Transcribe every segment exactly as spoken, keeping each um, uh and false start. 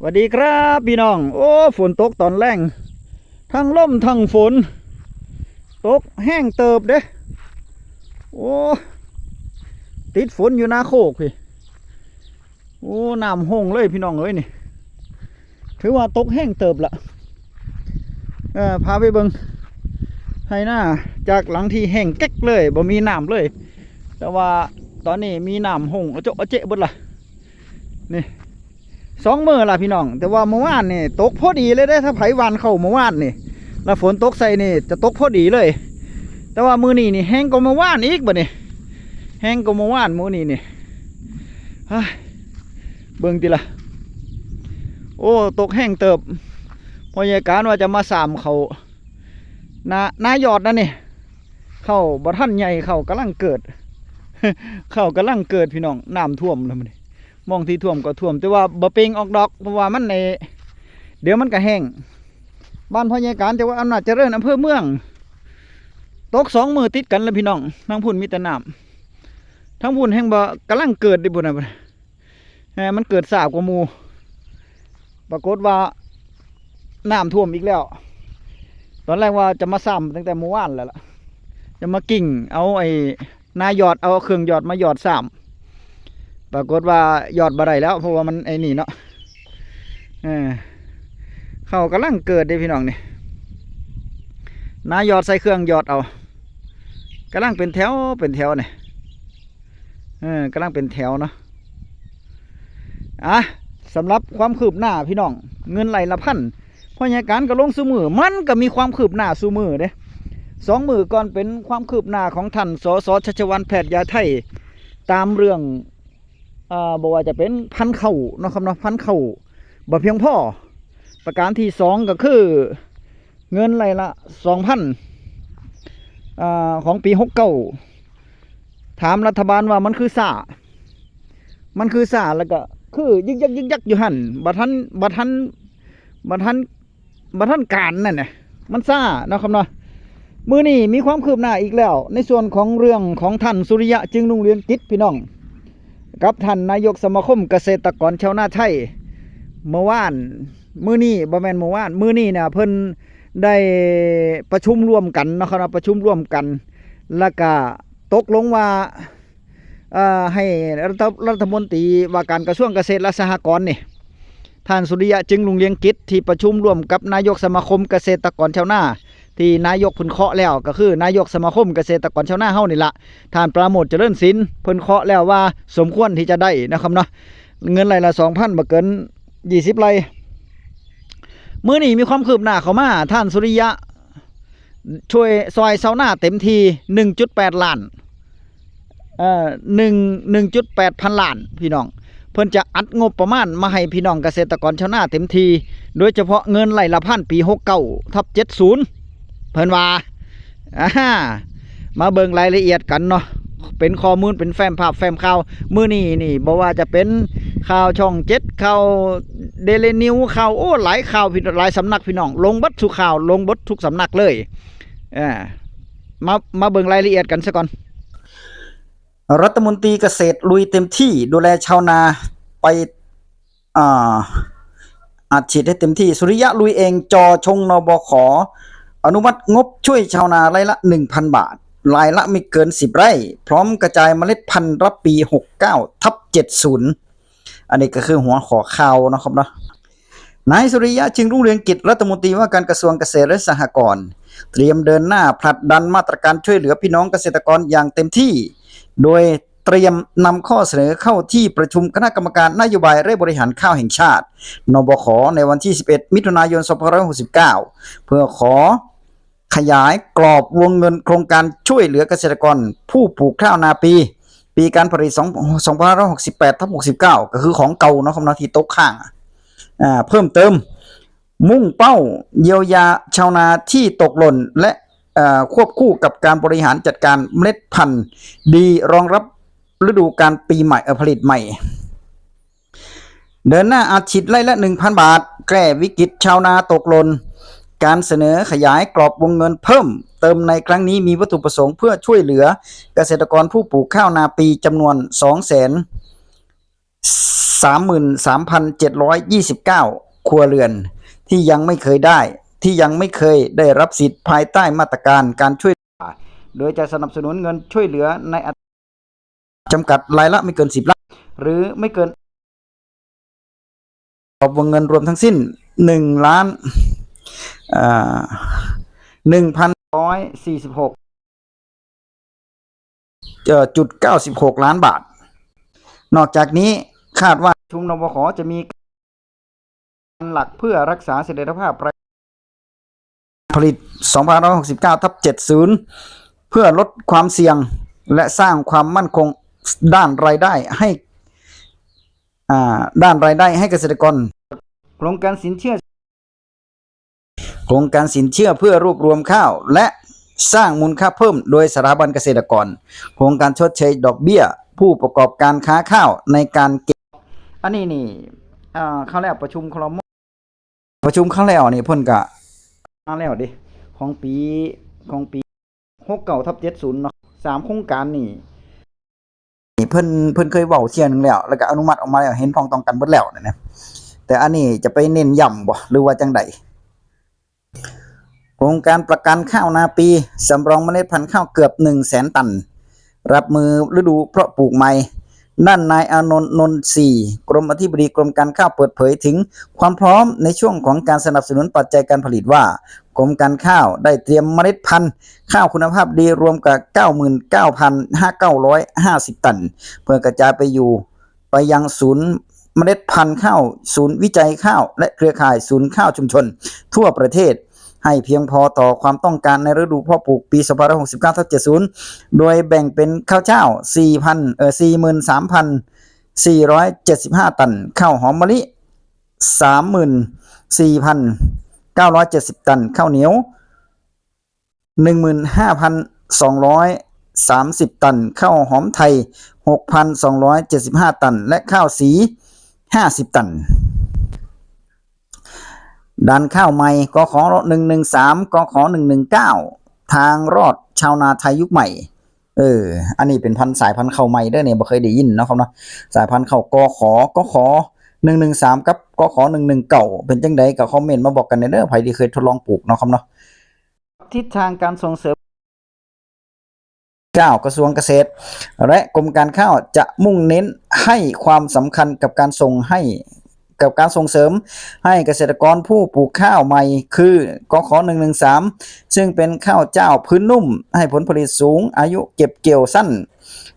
วัสดีครับพี่น้อง โอ้ ฝนตกตอนแลง ทั้งลมทั้งฝน ตกแฮงเติบเด้ โอ้ ติดฝนอยู่นาโคกพี่ โอ้ น้ำฮงเลยพี่น้องเอ้ยนี่ ถือว่าตกแฮงเติบละ เออ พาไปเบิ่งไฮ่นา จากหลังที่แฮงแก๊กเลย บ่มีน้ำเลย แต่ว่าตอนนี้มีน้ำฮงอะเจาะอะเจาะเบิดละ นี่ สองมื้อละพี่น้อง แต่ว่าเมื่อวานนี่ตกพอดีเลยเด้ ถ้าไผหว่านข้าวเมื่อวานนี่ แล้วฝนตกใส่นี่จะตกพอดีเลย แต่ว่ามื้อนี้นี่แฮงกว่าเมื่อวานอีกบัดนี้ แฮงกว่าเมื่อวานมื้อนี้นี่ เฮ้ย เบิ่งติละ โอ้ ตกแฮงเติบ พ่อใหญ่การว่าจะมาสามข้าว นานายอดนะนี่ ข้าวบ่ทันใหญ่ ข้าวกำลังเกิด ข้าวกำลังเกิดพี่น้อง น้ำท่วมแล้วมื้อนี้ หม่องที่ท่วมก็ท่วม แต่ว่าบ่เป่งออกดอก เพราะว่ามันใน เดี๋ยวมันก็แฮง บ้านพ่อใหญ่การ จังหวัดอำนาจเจริญ อำเภอเมือง ตกสองมื้อติดกันแล้วพี่น้อง ทางพุ้นมีแต่น้ำ ทางพุ้นแฮงบ่ กำลังเกิดเด้พุ้นน่ะ แหม มันเกิดช้ากว่าหมู่ ปรากฏว่าน้ำท่วมอีกแล้ว ตอนแรกว่าจะมาซ้ำตั้งแต่เมื่อวานแล้วล่ะ จะมากิ่งเอาไอ้นายอด เอาเครื่องยอดมายอดซ้ำ ปรากฏว่ายอดบ่ได้แล้ว เพราะว่ามันไอ้นี่เนาะ เออ ข้าวกำลังเกิดเด้พี่น้องนี่ นายอดใส่เครื่องยอดเอา กำลังเป็นแถวเป็นแถวนี่ เออ กำลังเป็นแถวเนาะ อ่ะ สำหรับความคืบหน้าพี่น้อง เงินไร่ละพัน พ่อใหญ่การก็ลงซุมื้อ มันก็มีความคืบหน้าซุมื้อเด้ สองมื้อก่อนเป็นความคืบหน้าของท่าน สส ชัชวาล แพทยาไทย ตามเรื่อง อ่า บ่ว่าจะเป็นพันธุ์ข้าวเนาะครับเนาะ พันธุ์ข้าวบ่เพียงพอ ประการที่สองก็คือ เงินไร่ละสองพัน อ่า ของปีหกเก้า ถามรัฐบาลว่ามันคือช้า มันคือช้า แล้วก็คือยึกยักยึกยักอยู่หั่น บ่ทัน บ่ทัน บ่ทัน บ่ทันการนั่นน่ะ มันช้าเนาะครับเนาะ มื้อนี้มีความคืบหน้าอีกแล้ว ในส่วนของเรื่องของท่านสุริยะ จึงรุ่งเรืองกิจพี่น้อง กับท่านนายกสมาคมเกษตรกรชาวนาไทย เมื่อวาน มื้อนี้ บ่แม่นเมื่อวาน มื้อนี้น่ะเพิ่นได้ประชุมร่วมกันเนาะครับเนาะ ประชุมร่วมกัน แล้วก็ตกลงว่า เอ่อ ให้รัฐ รัฐมนตรีว่าการกระทรวงเกษตรและสหกรณ์นี่ ท่านสุริยะ จึงรุ่งเรืองกิจ ที่ประชุมร่วมกับนายกสมาคมเกษตรกรชาวนา ที่นายกเพิ่นเคาะแล้ว ก็คือนายกสมาคมเกษตรกรชาวนาเฮานี่ละ ท่านปราโมช เจริญศิลป์ เพิ่นเคาะแล้วว่าสมควรที่จะได้นะครับเนาะ เงินไร่ละสองพัน บ่เกินยี่สิบไร่ มื้อนี้มีความคืบหน้าเข้ามา ท่านสุริยะ ช่วยซอยชาวนาเต็มที่ หนึ่งจุดแปดล้าน เอ่อ หนึ่ง หนึ่งจุดแปดพันล้าน พี่น้อง เพิ่นจะอัดงบประมาณมาให้พี่น้องเกษตรกรชาวนาเต็มที่ โดยเฉพาะเงินไร่ละพันปีหกเก้าทับเจ็ดศูนย์ เพิ่นว่า อ่า มาเบิ่งรายละเอียดกันเนาะ เป็นข้อมูล เป็นแฟ้มภาพแฟ้มข่าว มื้อนี้นี่ บ่ว่าจะเป็นข่าวช่องเจ็ด ข่าวเดลีนิว ข่าว โอ้ หลายข่าวพี่ หลายสำนักพี่น้อง ลงเบิดทุกข่าว ลงเบิดทุกสำนักเลย เออ มา มาเบิ่งรายละเอียดกันซะก่อน รัฐมนตรีเกษตรลุยเต็มที่ดูแลชาวนาไป อ่า อัดฉีดให้เต็มที่ สุริยะลุยเอง จอชง นบข อนุมัติงบช่วยชาวนาไร่ละ หนึ่งพันบาท รายละไม่เกิน สิบไร่ พร้อมกระจายเมล็ดพันธุ์รับปี หกเก้าทับเจ็ดศูนย์ อันนี้ก็คือหัวข้อข่าวเนาะครับเนาะ นายสุริยะ จึงรุ่งเรืองกิจ รัฐมนตรีว่าการกระทรวงเกษตรและสหกรณ์ เตรียมเดินหน้าผลักดันมาตรการช่วยเหลือพี่น้องเกษตรกรอย่างเต็มที่ โดยเตรียมนำข้อเสนอเข้าที่ประชุมคณะกรรมการนโยบายและบริหารข้าวแห่งชาติ นบข ในวันที่ สิบเอ็ด มิถุนายน สองพันห้าร้อยหกสิบเก้า เพื่อขอขยายกรอบวงเงินโครงการช่วยเหลือเกษตรกรผู้ปลูกข้าวนาปี ปีการผลิต สอง สองพันห้าร้อยหกสิบแปดทับหกสิบเก้า ก็คือของเก่าเนาะครับเนาะ ที่ตกค้าง อ่า เพิ่มเติม มุ่งเป้าเยียวยาชาวนาที่ตกหล่น และ เอ่อ ควบคู่กับการบริหารจัดการเมล็ดพันธุ์ดีรองรับฤดูกาลปีใหม่ เอ่อ ผลิตใหม่ เดินหน้าอัดฉีดไร่ละ หนึ่งพันบาท แก้วิกฤตชาวนาตกหล่น การเสนอขยายกรอบวงเงินเพิ่มเติมในครั้งนี้มีวัตถุประสงค์เพื่อช่วยเหลือเกษตรกรผู้ปลูกข้าวนาปีจำนวน สองแสน สามหมื่นสามพันเจ็ดร้อยยี่สิบเก้า ครัวเรือนที่ยังไม่เคยได้ ที่ยังไม่เคยได้รับสิทธิ์ภายใต้มาตรการการช่วยเหลือ โดยจะสนับสนุนเงินช่วยเหลือในอัตราจำกัดรายละไม่เกิน สิบ ล้าน หรือไม่เกิน กรอบวงเงินรวมทั้งสิ้น หนึ่งล้าน เอ่อ หนึ่งพันร้อยสี่สิบหก เอ่อ จุดเก้าสิบหก ล้านบาท นอกจากนี้คาดว่าประชุม นวข จะมีการหลักเพื่อรักษาเสถียรภาพผลิต สองพันห้าร้อยหกสิบเก้าทับเจ็ดศูนย์ เพื่อลดความเสี่ยง และสร้างความมั่นคงด้านรายได้ให้ อ่า ด้านรายได้ให้เกษตรกร โครงการสินเชื่อ โครงการสินเชื่อเพื่อรวบรวมข้าว และสร้างมูลค่าเพิ่มโดยสถาบันเกษตรกร โครงการชดเชยดอกเบี้ยผู้ประกอบการค้าข้าวในการเก็บ อันนี้นี่ อ่า คราวแล้วประชุมครม ประชุมครั้งแล้วนี่เพิ่นก็มาแล้วเด้ ของปี ของปี หกเก้าทับเจ็ดศูนย์ เนาะ สามโครงการนี่ เพิ่น เพิ่นเคยเว้าเทื่อหนึ่งแล้ว แล้วก็อนุมัติออกมาแล้ว เห็นพ้องต้องกันเบิดแล้วนะ แต่อันนี้จะไปเน้นย้ำบ่ หรือว่าจั่งใด โครงการประกันข้าวนาปี สำรองเมล็ดพันธุ์ข้าวเกือบ หนึ่งแสน ตัน รับมือฤดูเพาะปลูกใหม่ ด้านนายอานนท์ นนทร์ศรี กรมอธิบดีกรมการข้าวเปิดเผยถึงความพร้อมในช่วงของการสนับสนุนปัจจัยการผลิตว่า กรมการข้าวได้เตรียมเมล็ดพันธุ์ข้าวคุณภาพดีรวมกว่า เก้าหมื่นเก้าพันห้าร้อยห้าสิบ ตัน เพื่อกระจายไปอยู่ ไปยังศูนย์เมล็ดพันธุ์ข้าว ศูนย์วิจัยข้าว และเครือข่ายศูนย์ข้าวชุมชนทั่วประเทศ ให้เพียงพอต่อความต้องการในฤดูเพาะปลูกปี สองพันห้าร้อยหกสิบเก้าทับเจ็ดศูนย์ โดยแบ่งเป็นข้าวเจ้า สี่พัน เอ่อ สี่หมื่นสามพันสี่ร้อยเจ็ดสิบห้า ตัน ข้าวหอมมะลิ สามหมื่นสี่พันเก้าร้อยเจ็ดสิบ ตัน ข้าวเหนียว หนึ่งหมื่นห้าพันสองร้อยสามสิบ ตัน ข้าวหอมไทย หกพันสองร้อยเจ็ดสิบห้า ตัน และข้าวสี ห้าสิบ ตัน ด้านข้าวใหม่ กข หนึ่งหนึ่งสาม กข หนึ่งหนึ่งเก้า ทางรอดชาวนาไทยยุคใหม่ เออ อันนี้เป็นพันธุ์ สายพันธุ์ข้าวใหม่เด้อเนี่ย บ่เคยได้ยินเนาะครับเนาะ สายพันธุ์ข้าว กข กข หนึ่งหนึ่งสาม กับ กข หนึ่งหนึ่งเก้า เป็นจั่งใดก็คอมเมนต์มาบอกกันแหน่เด้อ ไผที่เคยทดลองปลูกเนาะครับเนาะ ทิศทางการส่งเสริม เก้า กระทรวงเกษตร และกรมการข้าวจะมุ่งเน้นให้ความสำคัญกับการส่งให้ กับการส่งเสริมให้เกษตรกรผู้ปลูกข้าวใหม่ คือ กข หนึ่งหนึ่งสาม ซึ่งเป็นข้าวเจ้าพื้นนุ่ม ให้ผลผลิตสูง อายุเก็บเกี่ยวสั้น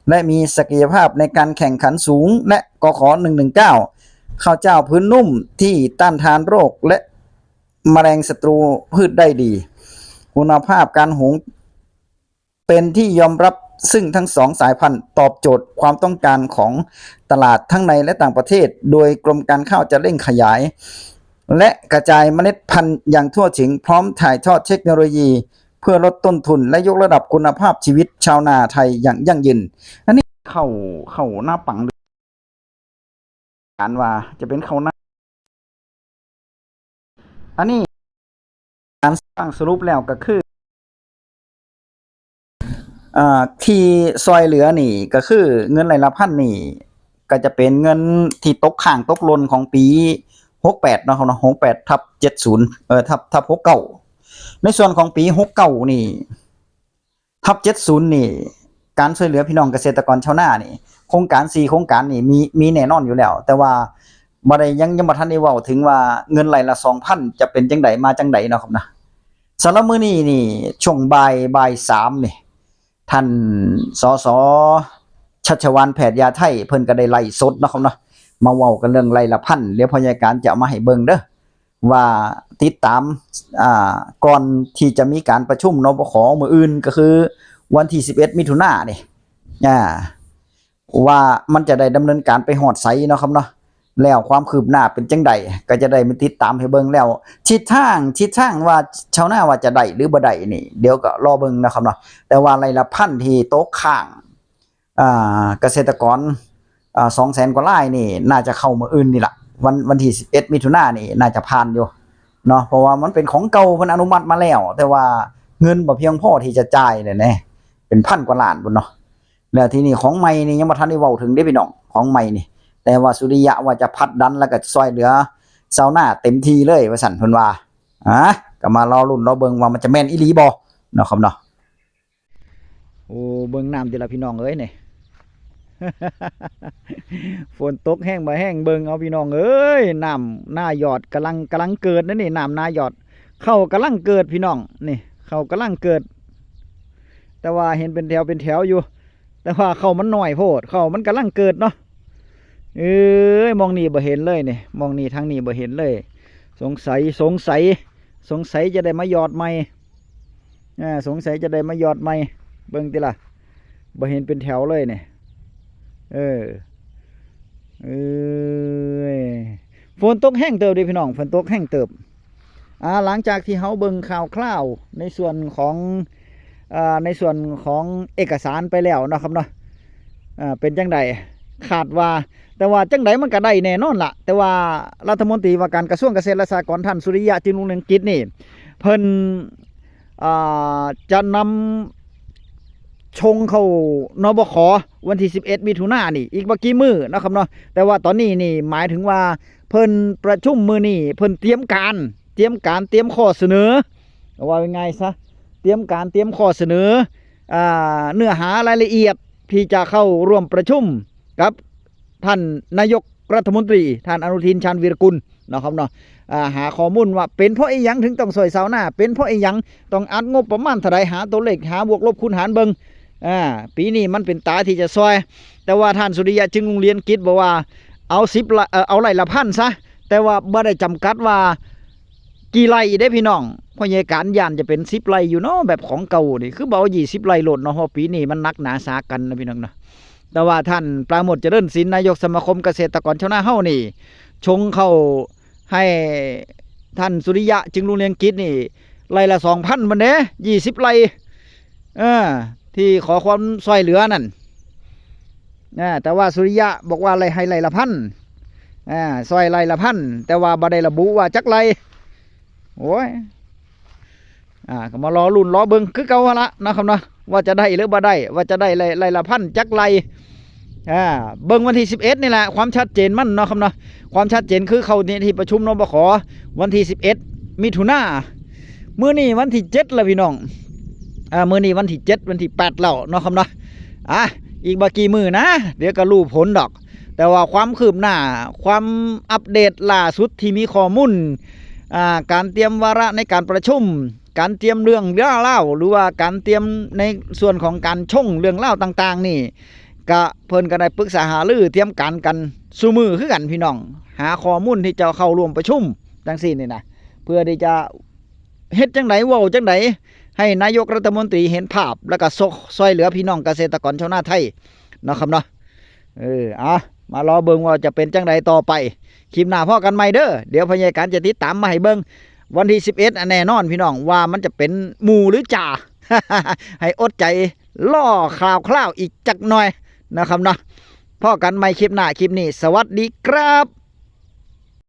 และมีศักยภาพในการแข่งขันสูง และ กข หนึ่งหนึ่งเก้า ข้าวเจ้าพื้นนุ่มที่ต้านทานโรค และแมลงศัตรูพืชได้ดี คุณภาพการหุง เป็นที่ยอมรับ ซึ่งทั้งสองสายพันธุ์ตอบโจทย์ความต้องการของตลาดทั้งในและต่างประเทศ โดยกรมการข้าวจะเร่งขยาย และกระจายเมล็ดพันธุ์อย่างทั่วถึง พร้อมถ่ายทอดเทคโนโลยี เพื่อลดต้นทุนและยกระดับคุณภาพชีวิตชาวนาไทยอย่างยั่งยืน อันนี้ข้าว ข้าวนาปัง การว่าจะเป็นข้าวนา อันนี้การสร้างสรุปแล้วก็คือ อ่า ที่ซอยเหลือนี่ก็คือเงินไร่ละพันนี่ ก็จะเป็นเงินที่ตกค้างตกหล่นของปี หกแปด เนาะครับเนาะ หกแปดทับเจ็ดศูนย์ เอ่อ ทับ ทับหกเก้า ในส่วนของปี หกเก้า นี่ ทับเจ็ดศูนย์ นี่ การช่วยเหลือพี่น้องเกษตรกรชาวนานี่ โครงการสี่โครงการนี่มี มีแน่นอนอยู่แล้ว แต่ว่าบ่ได้ ยัง ยังบ่ทันได้เว้าถึงว่าเงินไร่ละ สองพัน จะเป็นจั่งใดมาจั่งใดเนาะครับนะ สำหรับมื้อนี้นี่ ช่วงบ่าย บ่ายสามนี่ ท่าน สส ชัชวาล แผดยาไทย เพิ่นก็ได้ไลฟ์สดเนาะครับเนาะ มาเว้ากันเรื่องไร่ละพัน เดี๋ยวพ่อใหญ่การจะเอามาให้เบิ่งเด้อ ว่าติดตาม อ่า ก่อนที่จะมีการประชุม นปข มื้ออื่น ก็คือวันที่ สิบเอ็ด มิถุนายนนี่ อ่า ว่ามันจะได้ดำเนินการไปฮอดไสเนาะครับเนาะ แล้วความคืบหน้าเป็นจั่งใด ก็จะได้มาติดตามให้เบิ่งแล้ว ทิศทาง ทิศทางว่าชาวนาว่าจะได้หรือบ่ได้นี่ เดี๋ยวก็รอเบิ่งนะครับเนาะ แต่ว่าไร่ละพันที่ตกค้าง อ่า เกษตรกร อ่า สองแสนกว่ารายนี่ น่าจะเข้ามื้ออื่นนี่ล่ะ วัน วันที่ สิบเอ็ด มิถุนายนนี่ น่าจะผ่านอยู่เนาะ เพราะว่ามันเป็นของเก่า เพิ่นอนุมัติมาแล้ว แต่ว่าเงินบ่เพียงพอที่จะจ่ายเลยแหน่ เป็นพันกว่าล้านพุ้นเนาะ แล้วทีนี้ของใหม่นี่ยังบ่ทันได้เว้าถึงเด้พี่น้อง ของใหม่นี่ แต่ว่าสุริยะว่าจะผลักดันแล้วก็ช่วยเหลือชาวนาเต็มที่เลยว่าซั่นเพิ่นว่า อ่ะ ก็มารอลุ้นรอเบิ่งว่ามันจะแม่นอีหลีบ่เนาะครับเนาะ โอ้ เบิ่งน้ำติล่ะพี่น้องเอ้ยนี่ ฝนตกแฮงบ่แฮง เบิ่งเอาพี่น้องเอ้ย น้ำนายอดกำลัง กำลังเกิดนะนี่ น้ำนายอด ข้าวกำลังเกิดพี่น้อง นี่ ข้าวกำลังเกิด แต่ว่าเห็นเป็นแถวเป็นแถวอยู่ แต่ว่าข้าวมันน้อยโพด ข้าวมันกำลังเกิดเนาะ เอ้ย หม่องนี้บ่เห็นเลยนี่ หม่องนี้ทางนี้บ่เห็นเลย สงสัย สงสัย สงสัยจะได้มาหยอดใหม่ อ่า สงสัยจะได้มาหยอดใหม่ เบิ่งติล่ะ บ่เห็นเป็นแถวเลยนี่ เออ เอ้ย ฝนตกแฮงเติบเด้พี่น้อง ฝนตกแฮงเติบ อ่า หลังจากที่เฮาเบิ่งข่าวคราวในส่วนของ อ่า ในส่วนของเอกสารไปแล้วเนาะครับเนาะ อ่า เป็นจั่งใด คาดว่า แต่ว่าจั่งใดมันก็ได้แน่นอนล่ะ แต่ว่ารัฐมนตรีว่าการกระทรวงเกษตรและสหกรณ์ท่านสุริยะ จึงรุ่งเรืองกิจนี่ เพิ่น อ่า จะนำชงเข้า นบข วันที่สิบเอ็ด มิถุนายนนี่ อีกบ่กี่มื้อเนาะครับเนาะ แต่ว่าตอนนี้นี่หมายถึงว่าเพิ่นประชุมมื้อนี้ เพิ่นเตรียมการ เตรียมการ เตรียมข้อเสนอ ว่าง่ายๆซะ เตรียมการ เตรียมข้อเสนอ อ่า เนื้อหารายละเอียดที่จะเข้าร่วมประชุมกับท่านนายกรัฐมนตรี ท่านอนุทิน ชาญวีรกูล เนาะครับเนาะ อ่า หาข้อมูลว่าเป็นเพราะอีหยังถึงต้องช่วยชาวนา เป็นเพราะอีหยังต้องอัดงบประมาณเท่าใด หาตัวเลข หาบวกลบคูณหารเบิ่ง อ่า ปีนี้มันเป็นตาที่จะช่วย แต่ว่าท่านสุริยะ จึงรุ่งเรืองกิจบอกว่าเอาสิบไร่ เอ่อ เอาไร่ละพันซะ แต่ว่าบ่ได้จำกัดว่ากี่ไร่เด้พี่น้อง พ่อใหญ่การย่านจะเป็นสิบไร่อยู่เนาะ แบบของเก่านี่ คือบ่เอายี่สิบไร่โลดเนาะ เพราะปีนี้มันหนักหนาสาหัสนะพี่น้องเนาะ แต่ว่าท่านปราโมช เจริญศิลป์ นายกสมาคมเกษตรกรชาวนาเฮานี่ ชงเข้าให้ท่านสุริยะ จึงรุ่งเรืองกิจนี่ ไร่ละสองพัน บัดเด้ ยี่สิบไร่ เออ ที่ขอความช่วยเหลือนั่น อ่า แต่ว่าสุริยะบอกว่าไร่ ให้ไร่ละพัน อ่า ช่วยไร่ละพัน แต่ว่าบ่ได้ระบุว่าจักไร่ โอ้ย อ่า ก็มารอลุ้นรอเบิ่งคือเก่าหั่นละนะครับเนาะ ว่าจะได้หรือบ่ได้ ว่าจะได้ไร่ ไร่ละพันจักไร่ อ่า เบิ่งวันที่สิบเอ็ดนี่แหละ ความชัดเจนมันเนาะครับเนาะ ความชัดเจนคือเข้าในที่ประชุม นบข วันที่สิบเอ็ด มิถุนา มื้อนี้วันที่เจ็ดแล้วพี่น้อง อ่า มื้อนี้วันที่เจ็ด วันที่แปดแล้วเนาะครับเนาะ อ่ะ อีกบ่กี่มื้อนะ เดี๋ยวก็รู้ผลดอก แต่ว่าความคืบหน้า ความอัปเดตล่าสุดที่มีข้อมูล อ่า การเตรียมวาระในการประชุม การเตรียมเรื่องเล่า หรือว่าการเตรียมในส่วนของการชงเรื่องเล่าต่างๆ นี่ ก็เพิ่นก็ได้ปรึกษาหารือเตรียมการกันซุมื้อคือกันพี่น้อง หาข้อมูลที่จะเข้าร่วมประชุมจั่งซี้นี่นะ เพื่อที่จะเฮ็ดจั่งใด เว้าจั่งใด ให้นายกรัฐมนตรีเห็นภาพ แล้วก็ซอก ช่วยเหลือพี่น้องเกษตรกรชาวนาไทยเนาะครับเนาะ เออ เอา มารอเบิ่งว่าจะเป็นจั่งใดต่อไป คลิปหน้าพ้อกันใหม่เด้อ เดี๋ยวพ่อใหญ่การจะติดตามมาให้เบิ่ง วันที่สิบเอ็ด อันแน่นอนพี่น้อง ว่ามันจะเป็นหมู่หรือจ่า ให้อดใจรอข่าวคราวอีกจักหน่อยนะครับเนาะ พ้อกันใหม่คลิปหน้า คลิปนี้ สวัสดีครับ